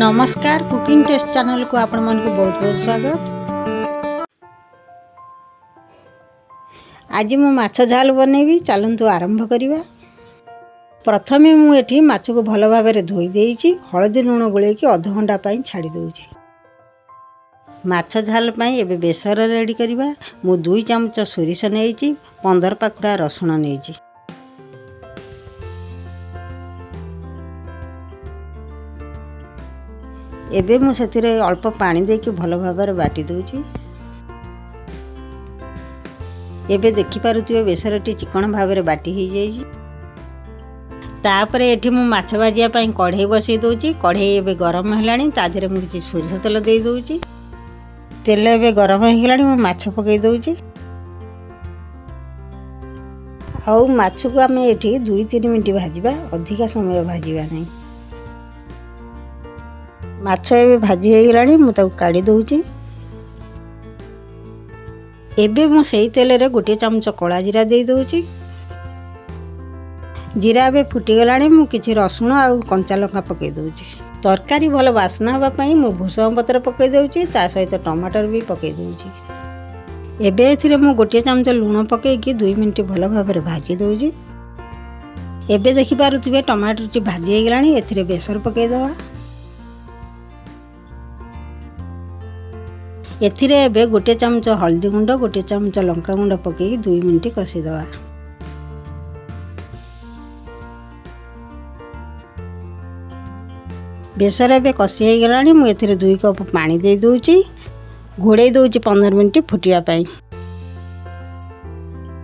ନମସ୍କାର, cooking test ଚ୍ୟାନେଲକୁ ଆପଣମାନଙ୍କୁ ବହୁତ ବହୁତ ସ୍ୱାଗତ। ଆଜି ମୁଁ ମାଛ ଝାଲ ବନେଇବି। ଚାଲନ୍ତୁ ଆରମ୍ଭ କରିବା। ପ୍ରଥମେ ମୁଁ ଏଠି ମାଛକୁ ଭଲ ଭାବରେ ଧୋଇ ଦେଇଛି। ହଳଦୀ ଲୁଣ ଗୋଳେଇକି ଅଧଘଣ୍ଟା ପାଇଁ ଛାଡ଼ି ଦେଉଛି। ମାଛ ଝାଲ ପାଇଁ ଏବେ ବେସର ରେଡ଼ି କରିବା। ମୁଁ 2 ଚାମଚ ସୋରିଷ ନେଇଛି, 15 ପାଖୁଡ଼ା ରସୁଣ ନେଇଛି। ଏବେ ମୁଁ ସେଥିରେ ଅଳ୍ପ ପାଣି ଦେଇକି ଭଲ ଭାବରେ ବାଟି ଦେଉଛି। ଏବେ ଦେଖିପାରୁଥିବେ, ବେସରଟି ଚିକଣ ଭାବରେ ବାଟି ହେଇଯାଇଛି। ତାପରେ ଏଠି ମୁଁ ମାଛ ଭାଜିବା ପାଇଁ କଢ଼େଇ ବସେଇ ଦେଉଛି। କଢ଼େଇ ଏବେ ଗରମ ହେଲାଣି। ତା ଦେହରେ ମୁଁ କିଛି ସୋରିଷ ତେଲ ଦେଇ ଦେଉଛି। ତେଲ ଏବେ ଗରମ ହେଇଗଲାଣି। ମୁଁ ମାଛ ପକାଇ ଦେଉଛି ଆଉ ମାଛକୁ ଆମେ ଏଠି 2-3 ମିନିଟ୍ ଭାଜିବା, ଅଧିକା ସମୟ ଭାଜିବା ନାହିଁ। ମାଛ ଏବେ ଭାଜି ହେଇଗଲାଣି। ମୁଁ ତାକୁ କାଢ଼ି ଦେଉଛି। ଏବେ ମୁଁ ସେଇ ତେଲରେ 1 ଚାମଚ କଳା ଜିରା ଦେଇ ଦେଉଛି। ଜିରା ଏବେ ଫୁଟିଗଲାଣି। ମୁଁ କିଛି ରସୁଣ ଆଉ କଞ୍ଚା ଲଙ୍କା ପକାଇ ଦେଉଛି। ତରକାରୀ ଭଲ ବାସ୍ନା ହେବା ପାଇଁ ମୁଁ ଭୃଷଙ୍ଗ ପତ୍ର ପକାଇ ଦେଉଛି, ତା ସହିତ ଟମାଟର ବି ପକାଇ ଦେଉଛି। ଏବେ ଏଥିରେ ମୁଁ 1 ଚାମଚ ଲୁଣ ପକାଇକି 2 ମିନିଟ୍ ଭଲ ଭାବରେ ଭାଜି ଦେଉଛି। ଏବେ ଦେଖିପାରୁଥିବେ, ଟମାଟରଟି ଭାଜି ହେଇଗଲାଣି। ଏଥିରେ ବେସର ପକାଇଦେବା। ଏଥିରେ ଏବେ 1 ଚାମଚ ହଳଦୀ ଗୁଣ୍ଡ, 1 ଚାମଚ ଲଙ୍କା ଗୁଣ୍ଡ ପକାଇକି 2 ମିନିଟ୍ କଷିଦେବା। ବେସର ଏବେ କଷି ହେଇଗଲାଣି। ମୁଁ ଏଥିରେ 2 କପ୍ ପାଣି ଦେଇ ଦେଉଛି। ଘୋଡ଼େଇ ଦେଉଛି 15 ମିନିଟ୍ ଫୁଟିବା ପାଇଁ।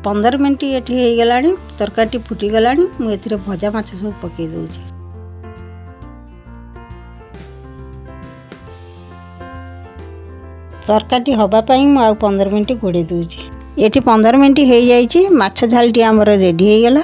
15 ମିନିଟ୍ ଏଠି ହେଇଗଲାଣି। ତରକାରୀଟି ଫୁଟିଗଲାଣି। ମୁଁ ଏଥିରେ ଭଜା ମାଛ ସବୁ ପକାଇ ଦେଉଛି। ତରକାରୀଟି ହେବା ପାଇଁ ମୁଁ ଆଉ 15 ମିନିଟ୍ ଘୋଡ଼େଇ ଦେଉଛି। ଏଠି 15 ମିନିଟ୍ ହେଇଯାଇଛି। ମାଛ ଝାଲଟି ଆମର ରେଡ଼ି ହେଇଗଲା।